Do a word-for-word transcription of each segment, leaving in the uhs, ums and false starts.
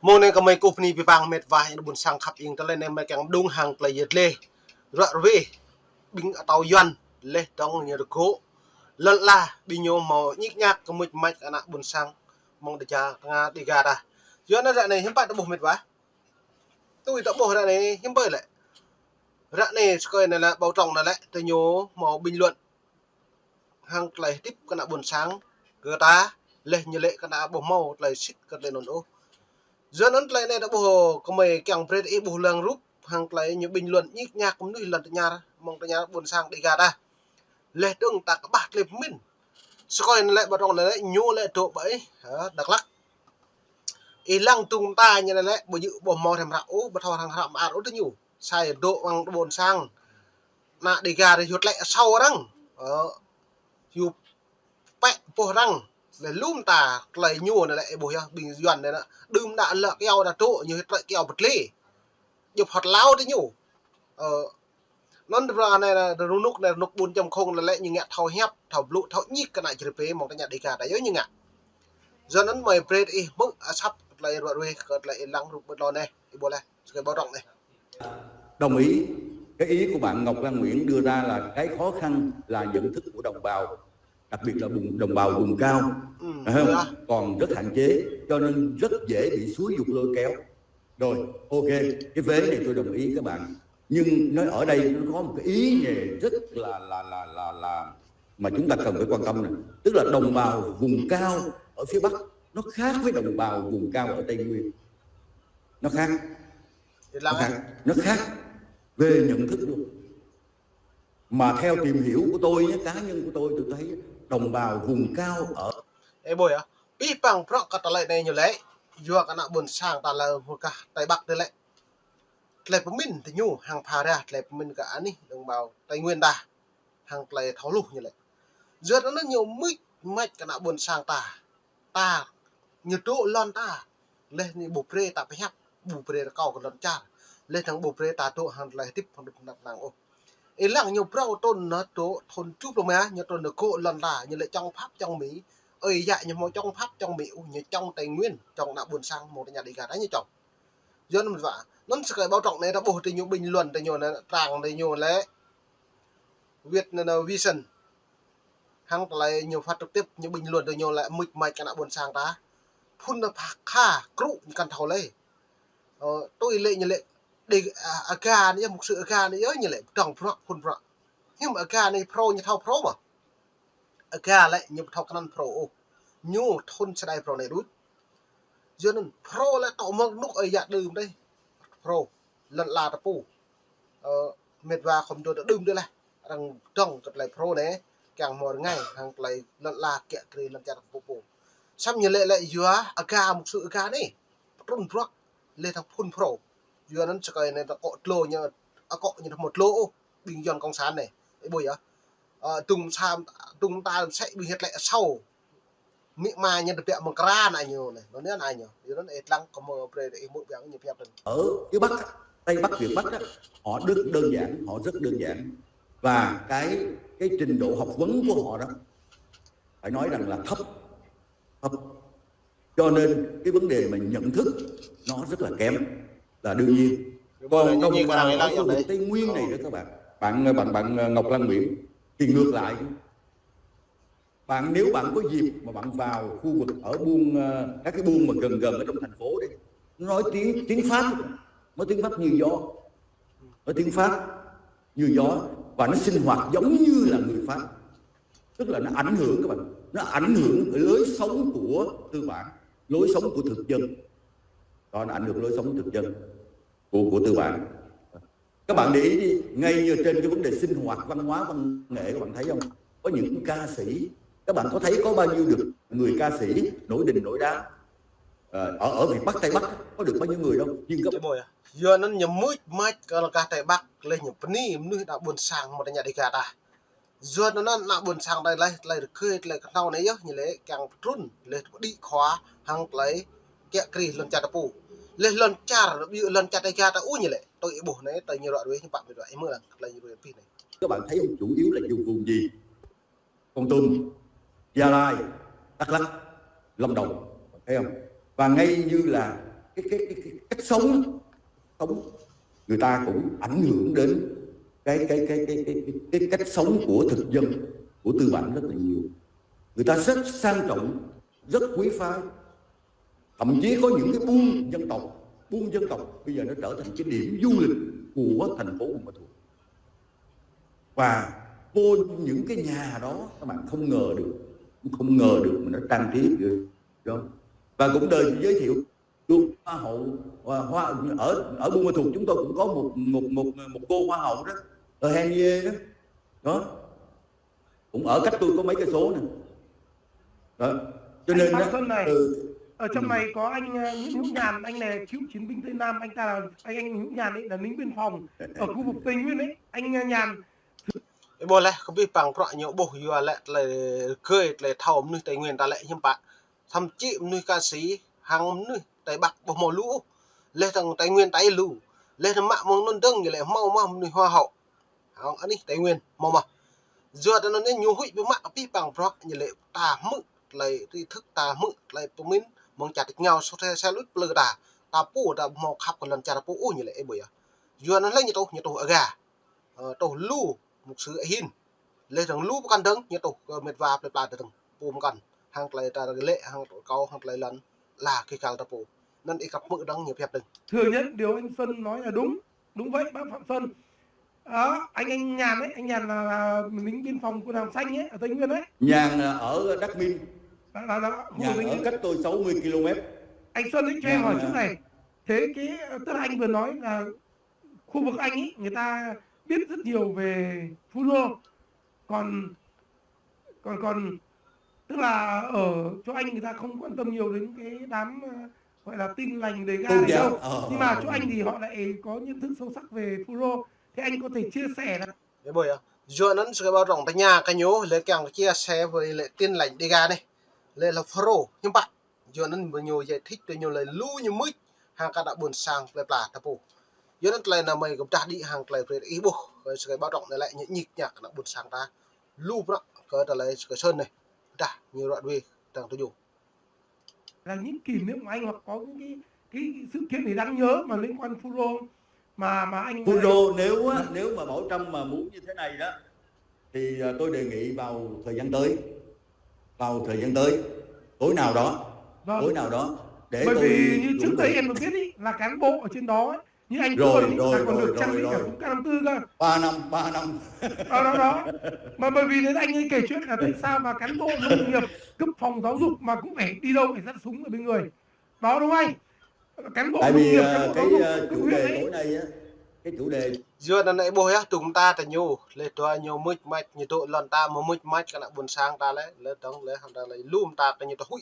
Mơ̆ng anai kơmơi kơkuh bơni abih bang met wa ană ƀôn sang khăp ing, tơlơi anai mơi kiăng đung hăng tơlơi yơh lĕ. Ruă ruê ƀing atâo Yuan lĕ dŏng ñu rơgŏ. Lŏn ala ƀing ñu hmâo ñik ñak kơ mŭč mač ană ƀôn sang mơ̆ng Đêga, tơngan Đêga ta. Yuan ră anai hiư̆m pă ta ƀuh met wa. Tui ta ƀuh ră anai hiư̆m pă lĕ. Ră anai sơkơi anai lĕ ƀâo trong anai lĕ tơ ñu hmâo bình luận hăng tơlơi hơdip kơ ană ƀôn sang kơ ta, lĕ ñu lĕ kơ ană ƀu hmâo tơlơi sĭt kơ tơlơi anŭn ôh. Yua anŭn tơlơi anai ta ƀuh kơmơi kiăng brơi ih ƀuh lăng rup hăng tơlơi ñu bình luận ñik ñak mơnuih lŏn tơñar, mơ̆ng tơñar ƀôn sang Đêga ta. Lĕ dơ̆ng ta kơƀah tơlơi pơmĭn. Sơkơi anai lĕ ƀâo trong anai lĕ ñu lĕ dŏ ƀơi, hă, Dak Lak. Ih lăng tơ̆ng ta ñu anai lĕ ƀu djơ̆ ƀu hmâo hrăm hră ôh, ƀu thâo hrăm hră mơar ôh tơ ñu. Sai dŏ mơ̆ng ƀôn sang. Ană Đêga ta yua tơlơi asâo arăng. Ơ, yua pĕ boh arăng. Lĕ lŏm ta tơlơi ñu anai lĕ ih ƀuh yơh, ƀing Yuan anai nă. Đưm đă lă kyâo ta dŏ, ñu tơlơi kyâo pơtlê. Djŏp hŏt lao tơ ñu. Ơ, anŭn tơpă anai, rơnŭk anai, rơnŭk ƀun čăm khŏng anai lĕ ñu ngă thâo hiăp, thâo blŭ, thâo ñik kơ ană čơrơbê mơ̆ng tơña Đêga ta yơh ñu ngă. Yua anŭn mơi brơi ih hmư̆ asăp tơlơi ruă ruê kơ tơlơi ih lăng rup ƀơi lŏn anai, ih ƀuh lĕ, sơkơi ƀâo trong anai. Đồng ý, cái ý của bạn Ngọc Lan Nguyễn đưa ra là cái khó khăn là nhận thức của đồng bào, đặc biệt là vùng, đồng bào vùng cao, Ừ, phải không? Còn rất hạn chế, cho nên rất dễ bị xúi giục lôi kéo. Rồi, ok, cái vế này tôi đồng ý các bạn. Nhưng nói ở đây nó có một cái ý này rất là, là, là, là, là mà chúng ta cần phải quan tâm này. Tức là đồng bào vùng cao ở phía Bắc nó khác với đồng bào vùng cao ở Tây Nguyên. Nó khác. Nó khác. Nó khác về nhận thức luôn. Mà theo tìm hiểu của tôi nhé, cá nhân của tôi, tôi thấy đồng bào vùng cao ở Ê ƀuh yơh, abih bang bruă kơ tơlơi anai ñu lĕ, yua kơ ană ƀôn sang ta lĕ mơ̆ng gah Tây Bắc tơ lĕ. Tơlơi pơmĭn tơ ñu hăng phara tơlơi pơmĭn kơ anih đồng bào Tây Nguyên ta, hăng tơlơi thâo hluh ñu lĕ. Yua anŭn ñu mŭč mač kơ ană ƀôn sang ta. Ta, ñu dŏ lŏn ta. Lĕ ñu ƀu brơi ta pơhiăp, ƀu brơi ta kâo kơ lŏn čar. Lĕ tơ̆ng ƀu brơi ta dŏ hăng tơlơi hơdip hăng đŭp năp năng ôh. Ih lăng ñu prao trŭn nă dŏ thŭn tơjuh pluh rơma, ñu trŭn nă gŏ lŏn ta, ñu lĕ chống Pháp chống Mỹ. Ơi yă ñu hmâo chống Pháp chống Mỹ ôh, ñu chống Tây Nguyên, chống ană ƀôn sang mơ̆ng tơña Đêga ta ñu chống. Yua anŭn mơ̆n wa. Anŭn sơkơi ƀâo trong anai ta ƀuh tơ ñu bình luận tơ ñu anai, trang tơ ñu lĕ Việt Nam Vision. Hăng tơlơi ñu phát trực tiếp ñu bình luận tơ ñu lĕ mŭč mač kơ ană ƀôn sang ta. Phun nă phak kha krŭ ñu kăn thâo lĕ. Ơ, tui lĕ ñu lĕ Đê, a, Aga anai yơh, mục sư Aga anai yơh ñu lĕ dŏng bruă, phun bruă. Hiư̆m Aga anai pro ñu thâo pro mơ̆. Aga lĕ ñu thâo kơnăn pro ôh. Ñu thŭn sơdai pro anai đôč. Yua anŭn pro lĕ tŏ mơ̆ng rơnŭk ơi yă đưm dêh. Pro. Lŏn ala ta pô. Ơ, met wa khŏm dŏ ta đưm dêh lĕ. Arăng dŏng kơ tơlơi pro anai. Kiăng hmâo rơngai hăng tơlơi lŏn ala kiă kriê lŏn čar ta pô pô. Samơ̆ ñu lĕ lĕ yua Aga mục sư Aga anai. Trŭn bruă. Lĕ thâo phun pro. Yua anŭn sơkơi anai ta akŏ dlô ñu, akŏ ñu thâo hmâo dlô ôh, ƀing Yuan cộng sản anai. Ih ƀuh yơh. Ơ, tơ̆ng sa, tơ̆ng ta sĕ ƀing hơt lĕ asâo. Mĭ ma ñu tơbiă mơ̆ng kra anai ñu anai. Anŭn anai ñu. Yua anŭn ih lăng kơ mơi brơi ih hmư̆ biă ñu pơhiăp tơ̆ng. Ở phía Bắc á, Tây Bắc, Việt Bắc á, họ rất đơn giản, họ rất đơn giản. Và cái, cái trình độ học vấn của họ đó, phải nói rằng là thấp, thấp. Cho nên cái vấn đề mà nhận thức nó rất là kém là đương nhiên. Còn đồng bào ở khu vực Tây Nguyên này đó các bạn, bạn, bạn, bạn, ờ, Ngọc Lan Nguyễn, thì ngược lại. Bạn, nếu bạn có dịp mà bạn vào khu vực ở Buôn, ờ, các cái buôn mà gần gần ở trong thành phố đây, nó nói tiếng, tiếng Pháp, nói tiếng Pháp như gió. Nói tiếng Pháp như gió và nó sinh hoạt giống như là người Pháp. Tức là nó ảnh hưởng các bạn, nó ảnh hưởng lối sống của tư bản, lối sống của thực dân. Đó, nó ảnh hưởng lối sống thực dân của, của tư bản. Các bạn để ý đi, ngay như trên cái vấn đề sinh hoạt văn hóa văn nghệ, các bạn thấy không? Có những ca sĩ, các bạn có thấy có bao nhiêu được người ca sĩ nổi đình nổi đám? Ờ, ở, ở miền Bắc, Tây Bắc có được bao nhiêu người đâu. Nhưng các Ih ƀuh yơh. Yua anŭn ñu mŭč mač kơ lŏn gah Tây Bắc, lĕ ñu bơni mơnuih ană ƀôn sang mơ̆ng tơña Đêga ta. Yua anŭn ană ƀôn sang ta lĕ, tơlơi rơgơi, tơlơi kơhnâo anai yơh, ñu lĕ kiăng pơtrŭn, lĕ pơđĭ khua, hăng tơlơi kiă kriê lŏn čar ta pô. Lĕ lŏn čar, ƀu lŏn čar Đêga ta ôh ñu lĕ, tui ih ƀuh anai, tui ñu ruă ruê ñu pă met wa, ih hmư̆ lăng, tơlơi ñu ruă ruê anai. Các bạn thấy không? Chủ yếu là vùng, vùng gì? Kon Tum, Gia Lai, Đắk Lắk, Lâm Đồng, thấy không? Và ngay như là cái cái cái, cái cách sống, sống người ta cũng ảnh hưởng đến cái cái cái cái cái cái, cái cách sống của thực dân, của tư bản rất là nhiều. Người ta rất sang trọng, rất quý phái, thậm chí có những cái buôn dân tộc, buôn dân tộc bây giờ nó trở thành cái điểm du lịch của thành phố Buôn Ma Thuột. Và vô những cái nhà đó các bạn không ngờ được, không ngờ được mà nó trang trí được đó. Và cũng đời giới thiệu luôn hoa hậu, hoa, hoa ở ở Buôn Ma Thuột chúng tôi cũng có một một một một cô hoa hậu đó, ở Hèn Yê đó. Đó, cũng ở cách tôi có mấy cây số nè. Đó. Cho Anh nên Bác á, Xuân này, ừ, ở trong ừ. này có anh ờ, Nguyễn Hữu Nhàn, anh này cựu chiến binh Tây Nam, anh ta là anh, anh Hữu Nhàn ấy là lính biên phòng ở khu vực Tây Nguyên ấy, anh ờ, Nhàn. Ih ƀuh laih, kơ abih bang bruă ñu ƀuh yua lĕ tơlơi rơgơi, tơlơi thâo mơnuih Tây Nguyên ta lĕ hiư̆m pă. Thậm chí mơnuih Kă Sĭ, hăng mơnuih Tây Bắc ƀu hmâo lu ôh. Laih dơ̆ng Tây Nguyên ta lu. Laih dơ̆ng mă mơ̆ng anŭn dơ̆ng ñu lĕ hmâo mơ̆ mơnuih hoa hậu. Hăng anih Tây Nguyên hmâo mơ̆. Yua anŭn ñu huĭ biă mă kơ abih bang bruă ñu lĕ ta hmư̆ tơlơi tri thức, ta hmư̆ tơlơi pơmĭn mơ̆ng čar tač rơngiao, sô se se luč plư ta. Ta pô ta ƀu hmâo khăp kơ lŏn čar pô ôh ñu lĕ ih ƀuh yơh. Yua anŭn lĕ ñu tuh, ñu tuh aga. Ơ, tuh lu mục sư Ahin. Laih dơ̆ng lu pơkŏn dơ̆ng ñu tuh kơ mĕt wa plơi pla dơ̆ng pô pơkŏn. Hăng tơlơi ta lĕ, hăng tơlơi kâo, hăng tơlơi lŏn la kơ kal ta pô. Anŭn ih kăp hmư̆ dơ̆ng ñu pơhiăp dơ̆ng. Thừa nhận điều anh Xuân nói là đúng. Đúng vậy, bác Phạm Xuân. Đó, anh anh Nhàn ấy, anh Nhàn là, là lính biên phòng Quân Hàm Xanh ấy, ở Tây Nguyên ấy. Nhàn ở Đắk Minh, Đó, đó, đó, khu Nhàn Tây ở Nguyên. Cách tôi sáu mươi ki-lô-mét. Anh Xuân ấy, cho em Nhàn hỏi chút ờ, này. Thế cái ờ, tức là anh vừa nói là khu vực anh ấy người ta biết rất nhiều về Fulro, còn còn còn tức là ở chỗ anh người ta không quan tâm nhiều đến cái đám ờ, gọi là Tin Lành Dega tôn này giáo đâu, ờ, nhưng mà ờ, chỗ anh thì họ lại có nhận thức sâu sắc về Fulro. Thế anh có thể chia sẻ là Ih ƀuh yơh. Yua anŭn sơkơi ƀuh rŏng tơña kơ ñu, lĕ kiăng kơ chia sẻ với lĕ Tin Lành Dega anai. Lĕ là Fulro, hiư̆m pă. Yua anŭn ƀu ñu giải thích tui ñu lĕ lu ñu mưč hăng kơ ană ƀôn sang plơi pla ta pô. Yua anŭn tơlơi anai mơi kơ pơdah đĭ hăng tơlơi brơi ih ƀuh, kơ sơkơi ƀuh rŏng anai lĕ ñu ñik ñak kơ ană ƀôn sang ta. Lu bruă kơ tơlơi sơkơi Sơn anai. Pơdah ñu ră ruai dơ̆ng tui ñu. Là những kỷ niệm của anh hoặc có những cái cái sự kiện gì đáng nhớ mà liên quan Fulro mà mà anh Fulro nếu á, nếu mà Bảo Trâm mà muốn như thế này đó thì à, tôi đề nghị vào thời gian tới, vào thời gian tới, tối nào đó, Vâng. Tối nào đó để Bởi tôi vì như chuẩn trước đây bị. Em được biết ý, là cán bộ ở trên đó ấy, như anh Rồi, Tuân ý, rồi, là còn rồi, được trang rồi, bị cả rồi. súng K năm tư cơ. Ba năm, ba năm. Đó, đó, đó. Mà bởi vì đấy anh ấy kể chuyện là tại sao mà cán bộ nông nghiệp cấp phòng giáo dục mà cũng phải đi đâu phải dắt súng ở bên người. Đó đúng không anh? Cán bộ Tại nông vì nghiệp, à, cán bộ cái giáo dục à, cấp chủ huyện đề ấy. Tối nay á, cái chủ đề Yua anŭn ih ƀuh yơh, tơ̆ng ta tơ ñu, lĕ dua ñu mưč mač, ñu dŏ lŏn ta mơ̆ mưč mač kơ ană ƀôn sang ta lĕ, lĕ dơ̆ng lĕ hăng ta lĕ lu mơta kơ ñu tơ huĭ.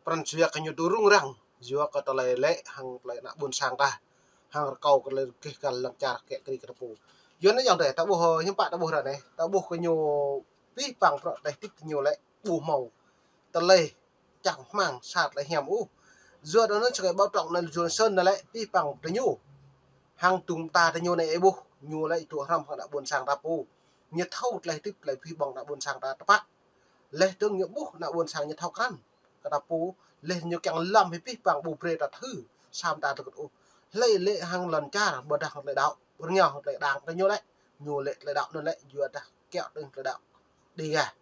Pran jua kơ ñu tơ rŭng răng, yua kơ tơlơi lĕ hăng tơlơi ană ƀôn sang ta. Hăng rơkâo kơ tơlơi kơ kal lŏn čar kĕ kri kơ ta pô. Yua anŭn yơh dêh, ta ƀuh hiư̆m pă ta ƀuh ră anai, ta ƀuh kơ ñu abih bang bruă tơlơi tĭp tơ ñu lĕ ƀu hmâo tơlơi čang hmang sa tơlơi hiam ôh. Yua anŭn sơkơi ƀuh rŏng anai Yuan Sơn anai lĕ abih bang tơ ñu. Hăng tơ̆ng ta tơ ñu anai ih ƀuh, ñu lĕ tŭ hrăm hăng ană ƀôn sang ta pô. Ñu thâo tơlơi tĭp tơlơi phi ƀơ̆ng ană ƀôn sang ta tơpă. Lĕ dơ̆ng ñu ƀuh ană ƀôn sang ñu thâo krăn kơ ta pô, lĕ ñu kiăng lăm hĭ abih bang ƀu brơi ta thâo, sa mơta tơkŭt ôh. Hlơi lĕ hăng lŏn čar, ƀôdah hăng tơlơi đaŏ, rơngiao hăng tơlơi đang tơ ñu lĕ, ñu lĕ tơlơi đaŏ anŭn lĕ, yua dah kiaŏ tơ̆ng tơlơi đaŏ Dega.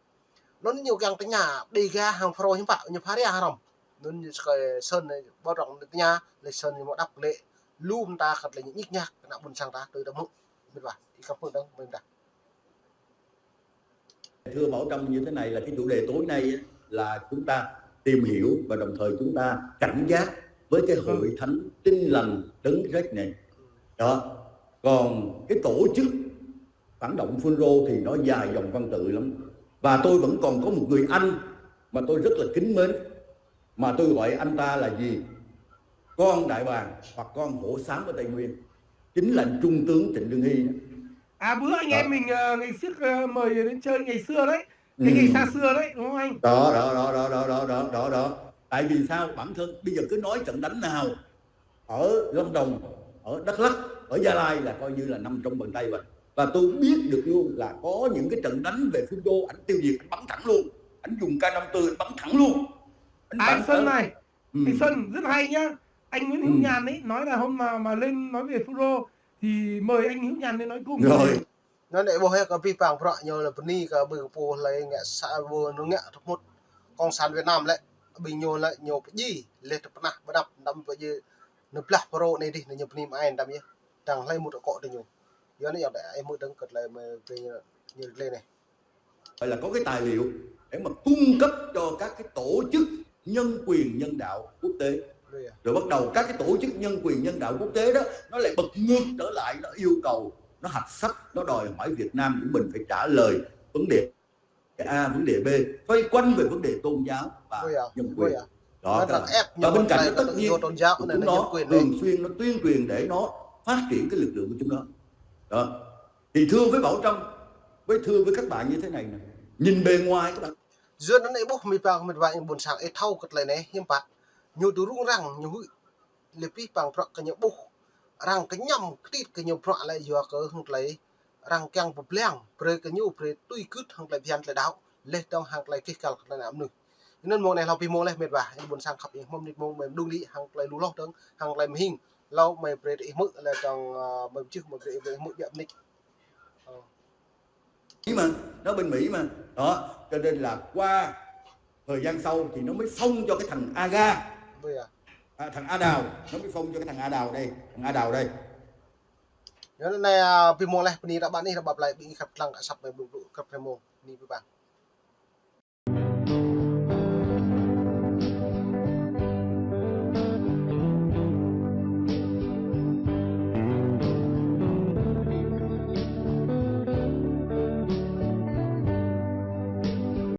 Anŭn ñu kiăng tơña Dega hăng Fulro hiư̆m pă, ñu pha ria hrŏm. Anŭn ñu sơkơi Sơn anai ƀuh rŏng tơña, lĕ Sơn ñu mơ̆ đăp lĕ lu mơta kơ tơlơi ñu ñik ñak kơ ană ƀôn sang ta tui ta hmư̆. Mĕt wa, ih kăp hmư̆ dơ̆ng, mơi mơdah. Thưa Bảo Trâm, như thế này là cái chủ đề tối nay á, là chúng ta tìm hiểu và đồng thời chúng ta cảnh giác với cái Hội Thánh Tin Lành Đấng Christ này. Đó. Còn cái tổ chức phản động Fulro thì nó dài dòng văn tự lắm. Và tôi vẫn còn có một người anh mà tôi rất là kính mến, mà tôi gọi anh ta là gì? Con đại bàng hoặc con hổ xám ở Tây Nguyên, chính là Trung tướng Trịnh Đương Hy đó. À, bữa anh Đó. Em mình ờ, ngày trước ờ, mời đến chơi ngày xưa đấy, cái Ừ. ngày xa xưa đấy, đúng không anh? Đó, đó, đó, đó, đó, đó, đó, đó, đó. Tại vì sao? Bản thân bây giờ cứ nói trận đánh nào ở Lâm Đồng, ở Đắk Lắk, ở Gia Lai là coi như là nằm trong bàn tay và và tôi biết được luôn là có những cái trận đánh về Fulro, ảnh tiêu diệt, ảnh bắn thẳng luôn, ảnh dùng K năm tư, ảnh bắn thẳng luôn. Ảnh À, bắn anh Xuân ở- này, Ừ. Anh Xuân rất hay nhá. Anh Nguyễn Hữu Nhàn ấy nói là hôm mà mà lên nói về FULRO thì mời anh Hữu Nhàn lên nói cùng. Rồi. Anŭn đĕ ƀuh yơh kơ pih pang prăk ñu lĕ bơni kơ ƀing pô hlơi ngă sa wơ ñu ngă tơmŭt Cộng sản Việt Nam lĕ, ƀing ñu lĕ ñu pơjing lĕ tơpơnah ƀơđăp đăm pơjing ñu blah FULRO anai dih ñu bơni mơai đăm yơh. Đang hlơi mŭt akŏ tơ ñu. Yua anŭn yơh đĕ ai mŭt dơ̆ng kơ tơlơi mơ̆ pih ñu lĕ anai. Gọi là có cái tài liệu để mà cung cấp cho các cái tổ chức nhân quyền nhân đạo quốc tế. Rồi bắt đầu các cái tổ chức nhân quyền nhân đạo quốc tế đó, nó lại bật ngược trở lại, nó yêu cầu, nó hạch sách, nó đòi hỏi Việt Nam của mình phải trả lời vấn đề A, vấn đề B, xoay quanh về vấn đề tôn giáo và nhân quyền. Đó, và bên cạnh đó, tất nhiên, chúng nó thường xuyên nó tuyên truyền để nó phát triển cái lực lượng của chúng nó. Đó. Thì thưa với Bảo Trâm, với thưa với các bạn như thế này nè, nhìn bề ngoài các bạn. Yua anŭn đĕ ƀuh pih pang met wa ƀôn sang ih thâo kơ tơlơi anai hiư̆m pă. Ñu tŭ rŭng răng, ñu huĭ lĕ pih pang prăk kơ ñu ƀuh. Arăng kơñăm kơtit kơ ñu prăk lĕ yua kơ hăng tơlơi arăng kiăng pơblang, brơi kơ ñu, brơi tui gưt hăng tơlơi phiăn tơlơi đaŏ, lĕ dơ̆ng hăng tơlơi kih kăl kơ tơlơi ană mơnuih. Anŭn mông anai hlâo pih mông lĕ met wa, ƀôn sang khăp ih hmâo mơnit mông mơi mơđung đĭ hăng tơlơi lu hloh dơ̆ng, hăng tơlơi mơhing. Hlâo mơi brơi ih hmư̆ lĕ dơ̆ng, ơ, mơi pơjưh mơi brơi ih hmư̆ biă mơnit. Ơ. Mỹ mà, nó bên Mỹ mà. Đó, cho nên là qua thời gian sau thì nó mới phong cho cái thằng Aga. À, thằng A Đào, nó mới phong cho cái thằng A Đào đây, thằng A Đào đây. Anŭn anai, ơ, pih mông lĕ, bơni ră ƀă anai, ră ƀă plơi, ƀing khăp lăng, asăp mơi blŭ blŭ, khăp pih mông, bơni pih pang.